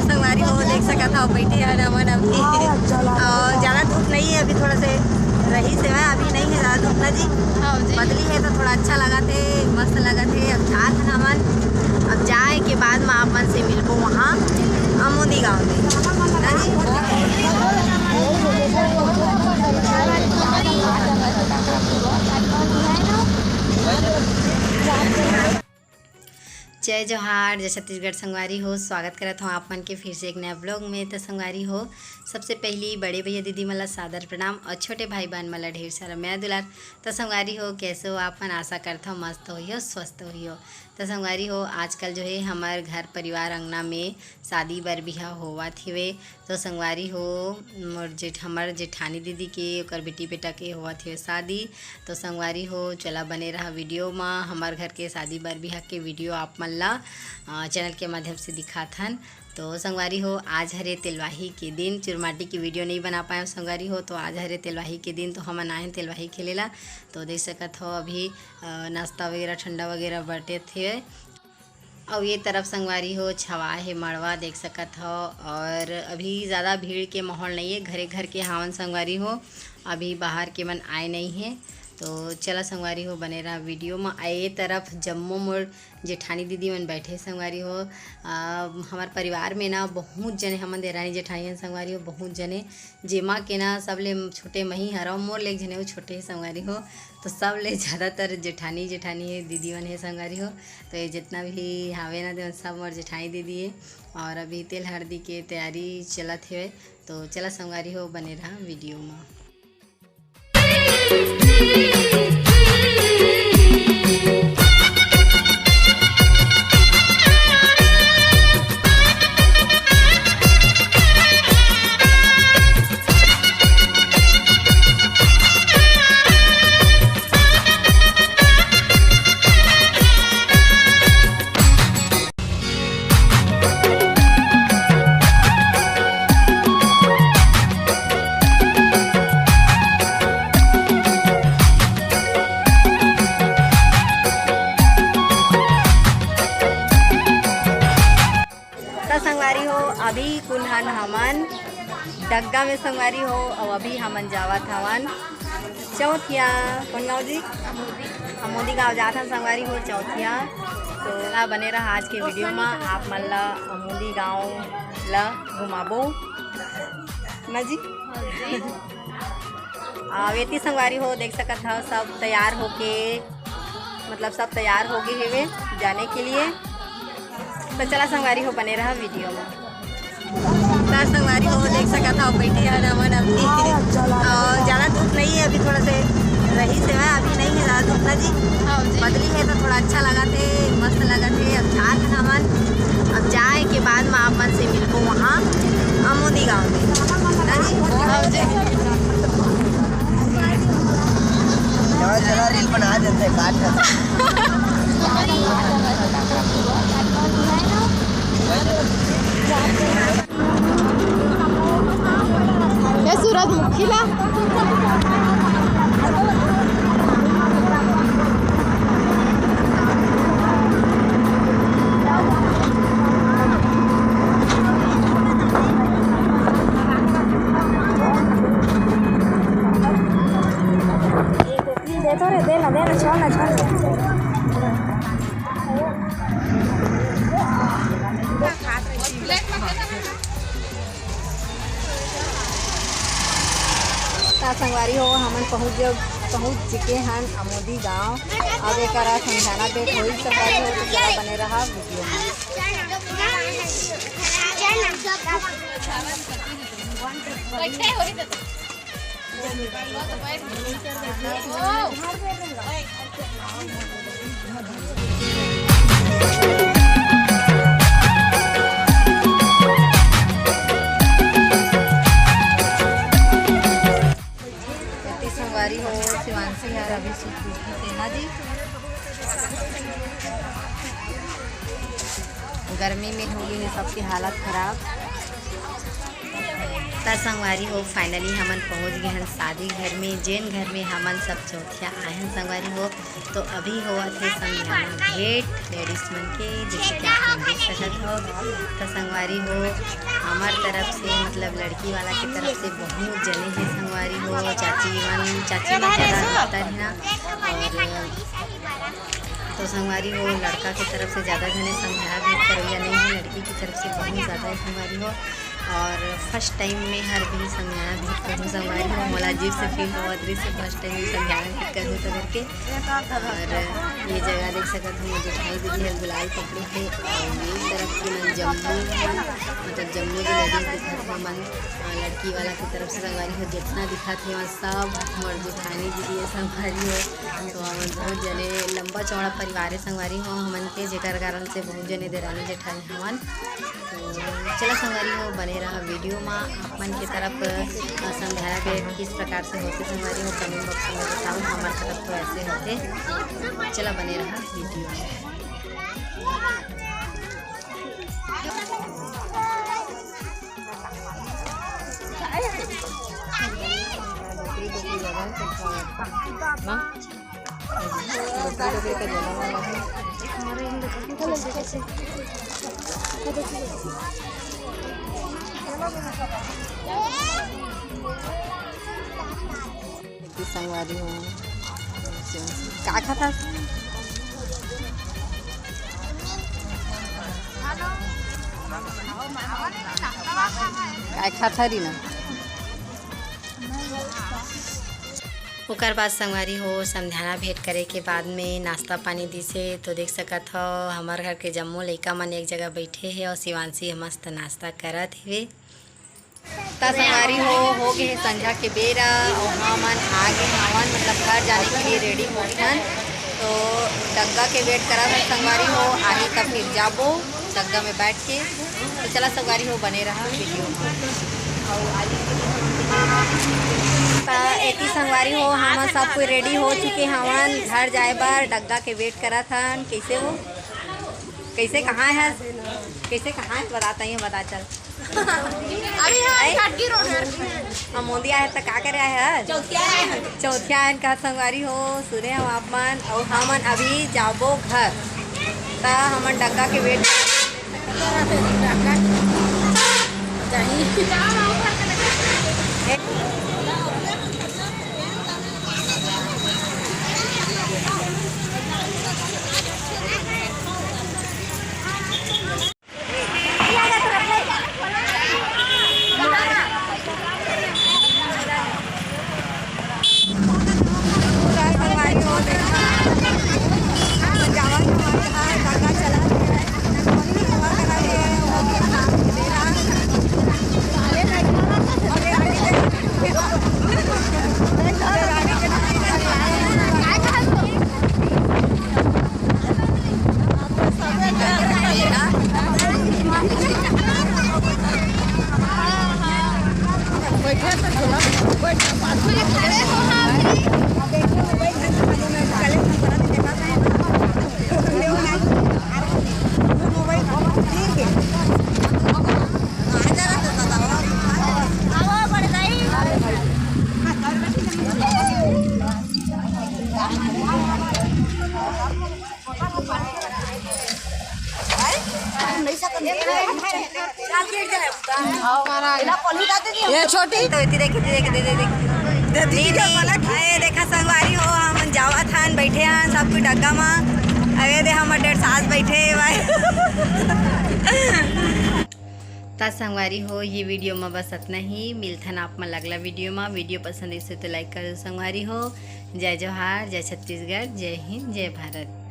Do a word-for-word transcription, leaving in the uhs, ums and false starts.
संगवारी हो, देख सकत हव, बैठे हन हमन अभी। और ज्यादा धूप नहीं है अभी, थोड़ा से रही से है, अभी नहीं है ज्यादा धूप ना जी। हाँ जी। बदली है तो थोड़ा अच्छा लगा थे, मस्त लगा थे। अब जात हन हमन, अब जाए के बाद में आप मन से मिलबो वहाँ अमोदी गाँव में। ना जी? जय जोहार, जय छत्तीसगढ़ संगवारी हो, स्वागत करत हूँ आप मन के फिर से एक नया ब्लॉग में। तो संगवारी हो, सबसे पहली बड़े भैया दीदी मन ला सादर प्रणाम और छोटे भाई बहन मन ला ढेर सारा मया दुलार। तो संगवारी हो, कैसे हो आप मन? आशा करत हूँ मस्त होइहो, स्वस्थ होइहो। तो संगवारी हो, आजकल जो है हमर घर परिवार अंगना में शादी बर बिहा होवत हेवे। तो संगवारी हो, मोर जेठ-, हमर जेठानी दीदी के, ओकर बेटी बेटा के होवत हेवे शादी। तो संगवारी हो, चला बने रहा वीडियो म। हमर घर के शादी बर बिहा के वीडियो आप मन ला, अ, चैनल के माध्यम से दिखात हन। तो संगवारी हो, आज हरे तेलवाही के दिन, चुरमाटी के वीडियो नहीं बना पाए संगवारी हो, तो आज हरे तेलवाही के दिन, तो हमन आए हन तेलवाही खेले ला। तो देख सकत हो अभी, अ, नाश्ता वगैरह, ठंडा वगैरह बटे थे। अउ ये तरफ संगवारी हो छवा हे मड़वा, देख सकत हो। और अभी ज़्यादा भीड़ के माहौल नहीं है, घरे घर के हावन संगवारी हो, अभी बाहर के मन आए नहीं है। तो चला संगवारी हो, बने रहा वीडियो में। आ ये तरफ जम्मो मोर जेठानी दीदी मन बैठे संगवारी हो। आ, हमार परिवार में ना बहुत जने हमन देरानी जेठानी हन संगवारी हो, बहुत जने, जेमा के ना सबले छोटे मही हरव, मोर ले एक झने वो छोटे हे संगवारी हो। तो सबले ज़्यादातर जेठानी, जेठानी हे, दीदी मन हे संगवारी हो। तो ये जितना भी हावे ना, तेमन सब मोर जेठानी दीदी हे। और अभी तेल हरदी के तैयारी चलत हेवे। तो चला संगवारी हो, बने रहा वीडियो में। त संगवारी हो, अभी कुन हन हमन डग्गा में संगवारी हो, अउ अभी हमन जावत हवन चौथिया। कौन गाँव जी? अमोदी गाँव जात हन संगवारी हो, चौथिया। तो ला बने रहा आज के वीडियो में, आप मन ला अमोदी गाँव ला घुमाबो ना जी। आ, वेती संगवारी हो, देख सकत हव, सब तैयार होके, मतलब, सब तैयार हो गए हेवे जाने के लिए। तो चला संगवारी हो, बने रहा वीडियो में। तो संगवारी हो, देख सकत हव, बैठे हन हमन अभी। और ज़्यादा धूप नहीं है अभी, थोड़ा से रही से है, अभी नहीं है ज़्यादा धूप ना जी। हाँ जी। बदली है तो थोड़ा अच्छा लगा थे, मस्त लगा थे। अब जात हन हमन, अब जाए के बाद में आप मन से मिलबो वहाँ अमोदी गाँव में। हाँ जी। चला, चला, रील बना देते हैं, काट कर। ये सूरजमुखी ला। दे तो रे, दे ना, दे ना, छोड़ ना, छोड़ ना। त संगवारी हो, हमन पहुँच गए, पहुँच चुके हन अमोदी गांव। अब एकरा समझाना बेट होई संगवारी हो, तो जरा बने रहा वीडियो में। संगवारी हो, शिवांशी हर अभी सूत उठी सेना जी। गर्मी में हो गई है सबकी हालत खराब। त संगवारी हो, finally हमन पहुंच गए हन शादी घर में, जेन घर में हमन सब चौथिया आए हन संगवारी हो। तो अभी होवत हे संध्याना भेंट ladies मन के, जैसे कि आप मन देख सकत हो। त संगवारी हो, हमार तरफ से, मतलब लड़की वाला की तरफ से बहुत जने हे संगवारी हो, चाची मन, चाची मन ज्यादा अंतर है ना। और तो संगवारी हो, लड़का की तरफ से ज्यादा जने संध्याना भेंट करवैया नहीं है, लड़की की तरफ से बहुत ज्यादा है संगवारी हो। और first time में हर भी संध्याना भेंट करूँ संगवारी हो, मोला अजीब से feel होवत रहिस first time में संध्याना भेंट करूँ तो करके। और ये जगह देख सकत हो, जेठानी दीदी है, गुलाल पकड़े है, और ये तरफ के मन जम्मो, मतलब जम्मो जो ladies दिखत हो मन, अ, लड़की वाला की तरफ से संगवारी हो, जितना दिखत हे, वहाँ सब मोर जेठानी दीदी है संगवारी हो। तो हमन बहुत जने लंबा चौड़ा परिवार है संगवारी हो हमन के, जेकर कारण से बहुत जने देरानी जेठानी हवन। तो चला संगवारी हो, बने रहा video मा। आप मन के तरफ, अ, संध्याना भेंट किस प्रकार से होथे संगवारी हो, comment box में बताओ। हमार तरफ तो ऐसे होथे। चला बने रहा video में। संगवारी हो, का खाता? काय खाता रीना? ओकर बाद संगवारी हो, समझाना भेंट करे के बाद में नाश्ता पानी दिसे। तो देख सकत हो, हमर घर के जम्मो लइका मन एक जगह बैठे हे और शिवांशी ह मस्त नाश्ता करत हेवे। त संगवारी हो, हो गए हे संझा के बेरा और हमन आ गए हवन, मतलब घर जाने के लिए ready हो गए हन। तो डग्गा के wait करत हन संगवारी हो, आही तब फिर जाबो डग्गा में बैठ के। तो चला संगवारी हो, बने रहा video में। त एती संगवारी हो, हमन सब कोई ready हो चुके हवन घर जाए बर। डग्गा के wait करत हन। कैसे हो, कैसे कहाँ है, कैसे कहाँ है, बता, तइयो बता चल। अभी हाँ, अभी घाटगी road है। हम मोंदिया है त का करे आए हन? चौथिया आए हन। चौथिया आए हन का संगवारी हो, सुने हो आप मन, और हमन अभी जाबो घर। त हमन डग्गा के wait ये छोटी तो इतनी देखी, देखी, देखी, देखी। दीदी, दीदी। अरे देखा संगवारी हो, हम जावत हन, बैठे हन सब कोई डग्गा मा। अरे दे हमर डेढ़ सास बैठे हे भाई। त संगवारी हो, ये video मा बस अतना ही। मिलथन आप मन अगला video मा। Video पसंद आइस तो like करो संगवारी हो। जय जोहार, जय छत्तीसगढ़, जय हिंद, जय भारत।